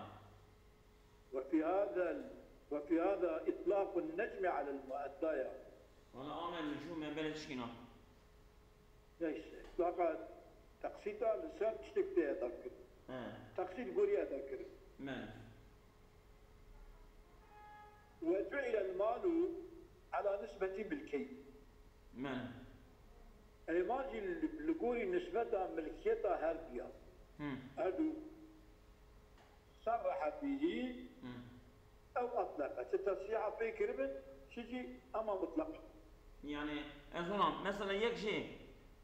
وفي هذا ال-، وفي هذا إطلاق النجم على المؤداة. Wala ame nûcûm e, belê tişkîna. Neyse, îtlaqa teqsîta li ser tiştek tê eda kirin. He. Teqsît gorî eda kirin. Me. وجعل المال على نسبة ملكين. Me. Ey mal jî li, li gorî nisbeta milkiyeta her duya. Hı. Her du. صرح به. Hı. Ew atleqe. Çi tesrîha pê kiribin, çi jî ema mutleq. Yani, ez ona, mesela yek jî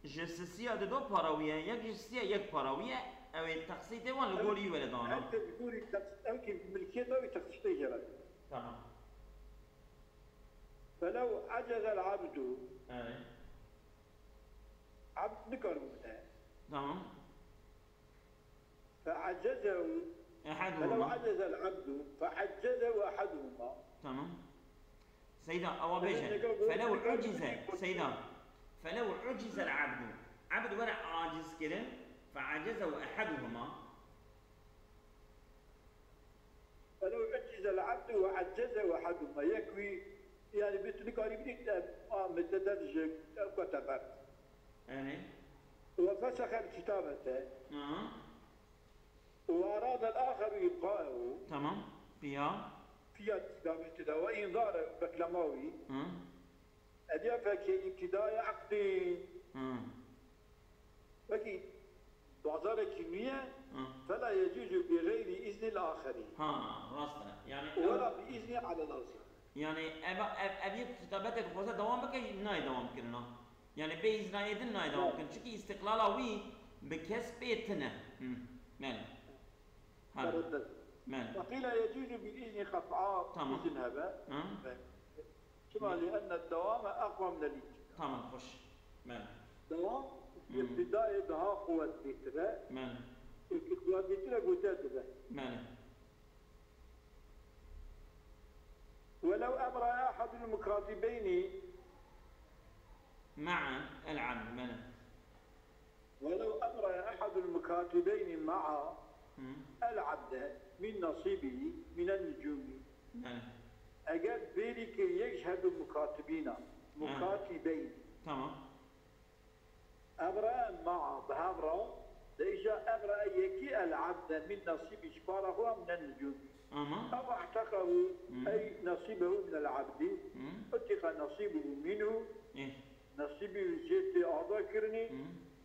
ji sisiya dido para wî ye, yek jî sisiya yek para wî ye, ew ê teqsîtê wan li gorî were dana. Ew ke li gorî teqs-, ew ke milkiyeta wî teqsîtê jê re. Tamam. فلو عجز العبد. Evet. Abd nikar bide. Tamam. فعجزه، فلو أحدهما. عجز العبد فعجزه أحدهما. Tamam. Seyda, ewa bêje. Demek ki bu فلو bir عجز، bir Seyda. فلو عجز العبد. Abd were aciz kirin. فعجزه أحدهما. فلو عجز العبد وعجزه أحدهما. Yek wî, yani, bi tu nikarî bidî, e, a, miteter ji, e, ku teber. Yani. وفسخ الكتابة. Aha. وأراد الآخر إبقاءه. Tamam. Piya. Piya kitabê te de. وإنظار beklema wî. Hı. Ediya fekê ابتداء عقد. Hı. Wekî bazarekî nû ye. Hı. فلا يجوز بغير إذن الآخر. Ha, rast e. Yani, ولا بإذن على الآخر. Yani, ev, ev, ev yek kitabetê dixwaze dewam bike, nayê dewam kirina. Yani, bê îzna ê din nayê dewam kirin. Çikî îstiqlala wî bi kes pê tine. Hı. Belê. Hadi. Tereddüt. Men. وقيل يجوز بالإذن قطعا. Tamam. İzin hebe. Hı. Men. Çima? لأن الدوام أقوى من الابتداء. Tamam, xweş. Men. Dewam, Hmm. ibtidayê daha quwet bêtir e. Men. Çünkü quwet bêtir e, gote dibe. Men. ولو أبرأ أحد المكاتبين معا العبد. Men. ولو أبرأ أحد المكاتبين معا Hı. العبد من نصيبه من النجوم. Yani. Eger bêrî kir yek ji her du mukatibîna, Hı. mukatibeyn. Tamam. Ebra ma'a, bi hev re, de îja ebra yekî el abde min nasîbî ji para xwe min en nicûm. Ama. Ew e'teqehu Hı. ey nasîbehu min el abdî, Hı. utiqa nasîbuhu minhu, Eh. Nasîbî wî jê tê aza kirinî, Hı.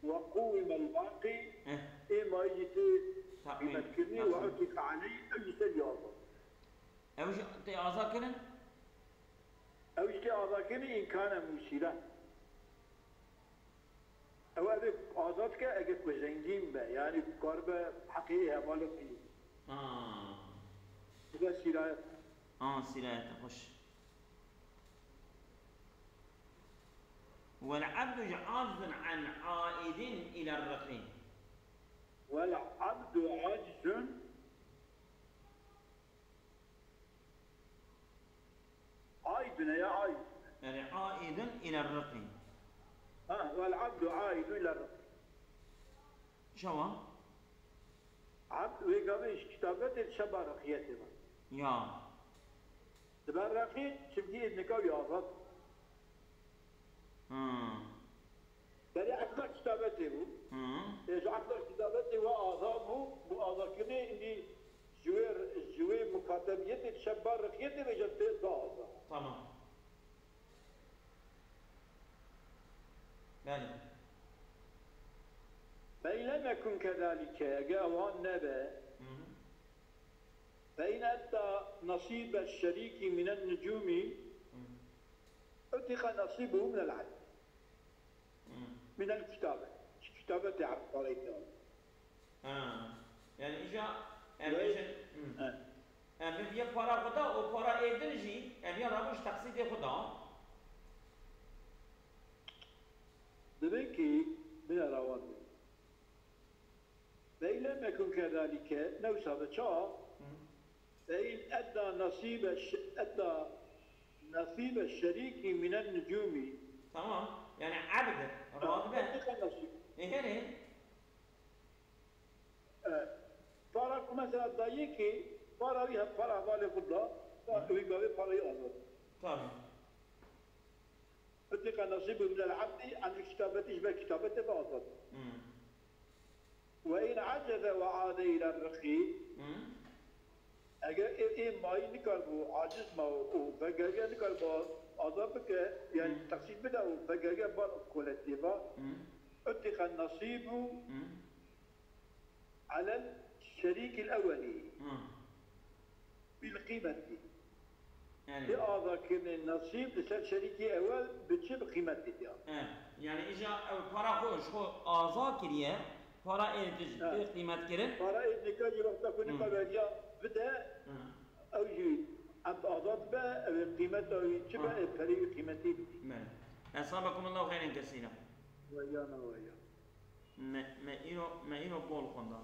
Ve qûwimel baqî, Eh. Ê mayî jî tê Tahmîn. Qîmetkirinî, ve Tahmîn. Utiqa aleyh, ew jî ser aza. Ew jî tê aza kirin? Ew jî tê aza kirinî, înkane musîre. Ew eve aza dike, eger ku zengîn be, yanî ku karibe heqê hevalê xwe. Ha. Dibe sîrayet. Ha, sîrayet, xweş. والعبد عاجز عن عائد إلى الرق. والعبد عاجز. Aidun ya aid. Yani aidun ila rıqi. Ha, والعبد عائد إلى الرق. Şewa? Abd wê gavê ji kitabetê şeba reqiyetê ve. Ya. Dibe reqî, çimkî ê nika wî azad. Hmm. Berê eqda kitabetê bû. Hı. Ê ji eqda kitabetê we aza bû, bû azakirinê, îndî ji wê, ji wê mukatebiyetê şeba reqiyetê ve jî tê da aza. Tamam. Belê. فإن لم يكن كذلك, eger ewan nebe, Hı. فإن أدى نصيب الشريك من النجوم, Hı. أعتق نصيبه من العبد. Hmm. Min el kitabe. Ji kitabetê erd pareyê te. Ha. Yani îja em Ve- bêjin, hmm. Ha. Em bi vê para xwe da, o para ê din jî, em ya rabû ji teqsîdê xwe da. Divê ki bine rawan be. Ve in lem yekun kezalike, ne wisa be ça? Hı. Ve in edda nasibe ş-, edda nasibe şerîkî minen nucûmî. Tamam. Yani ebd, radibe. Nasîb. E, herê. E, para ku mesela dayê ki Para wî hem para hevalê xwe da, wî gavê para wî azad. Tabii. Utiqa nasîbu minel abdî an kitabetî ji ber kitabetê ve azad. Hmm. Ve in aceze ve ade ila rixî, Hmm. eger ê, ê mayî nikarbû, aciz ma û vegeriya nikarbû azad bike, yani Hmm. teqsîr bide û vegeriya bar koletê ve, Hmm. utiqa nasîbu Hmm. alel şerîkil ewelî. Hmm. Bil qîmetî. Yani. Bi azadkirinê nasîb li ser şerîkî ewel bi çi bi qîmetê diya. He, yani îca ew para xwe ji xwe aza kiriye, para ê tij He. tê qîmet kirin. Para ê nika jî wexta ku Hmm. nika veriya bide, Hı. ew jî em azad be, ew ê qîmeta wî çi be, Ha. ê perê wî qîmetî bidî. Bele. Esabekumullahu xeyren kesîra. Weyana weya. Me, me îro, me îro bol xwenda.